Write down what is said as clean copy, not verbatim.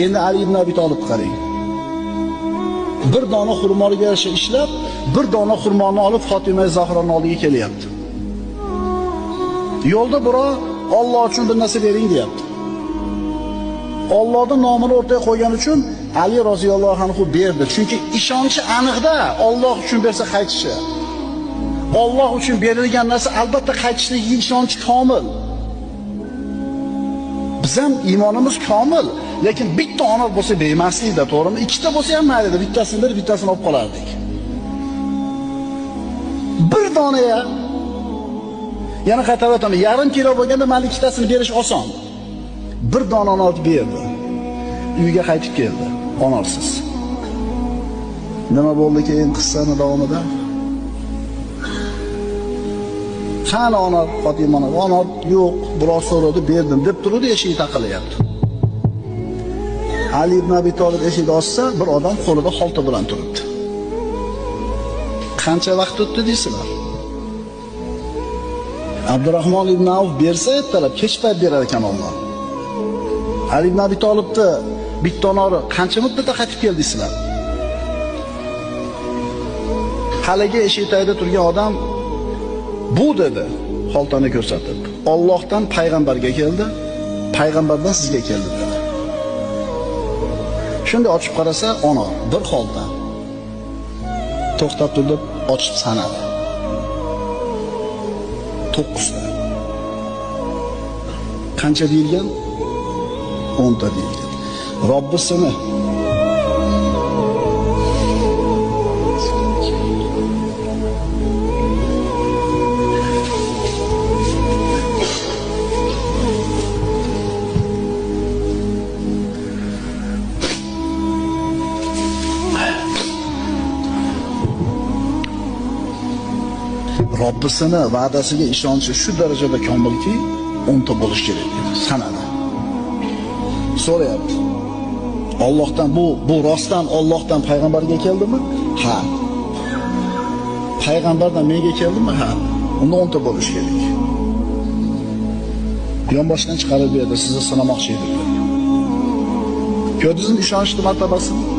Endi Ali ibn Abi Talib qarang. Bir dona xurmoga yarasha ishlab, bir dona xurmoni olib Fatima Zahroning oldiga kelyapti. Yo'lda birov Alloh uchun bir narsa bering deyapti. Allohning nomini o'rtaga qo'ygan uchun Ali roziyallohu anhu berdi. Chunki ishonchi aniqda, Alloh uchun bersa qaytishi. Alloh uchun berilgan narsa albatta qaytishligiga ishonch komil. Biz ham iymonimiz komil, lekin bitta onor bo'lsa bermaslikda, to'g'rimi? Ikkita bo'lsa ham mayli edi, bittasini berib, bittasini olib qolardik. Bir donaya yana qaytarib aytaman, yarim kilo bo'lganda mana ikkitasini berish oson. Bir donani olib berdi. Uyga qaytib keldi, onorsiz. Nima bo'ldi keyin qissani davomida? Qani onor, Fatimani onor yo'q, birov so'radi, berdim deb turdi, eshik taqilayapti. Ali ibn Abi Talib eshikni ochsa, bir odam qo'lida xolta bilan turibdi. Qancha vaqt o'tdi deysizlar? Abdurrahmon ibn Avf bersa ertalab, kech payt berar ekan Alloh. Ali ibn Abi Talibni bitta onori qancha muddatda qaytib keldi deysizlar? Haligi eshik tagida turgan odam bu dedi, xoltani ko'rsatib. Allohdan payg'ambarga keldi, payg'ambardan sizga keldi dedi. Shunday ochib qarasa, onor bir xolta. To'xtab turib, ochib sanadi. 9 ta. Qancha deyilgan? 10 ta deyilgan. Robbisini Robbisini va'dasiga ishonchi shu darajada komilki, 10 ta bo'lish kerak dedi, sanadi. So'rayapti. Allohdan bu rostdan Allohdan payg'ambarga keldimi? Ha. Payg'ambardan menga keldimi? Ha. Unda 10 ta bo'lish kerak. Yonboshdan chiqarib berdi, sizni sinamoqchi edim dedi. Ko'rdingizmi ishonchli martabasini?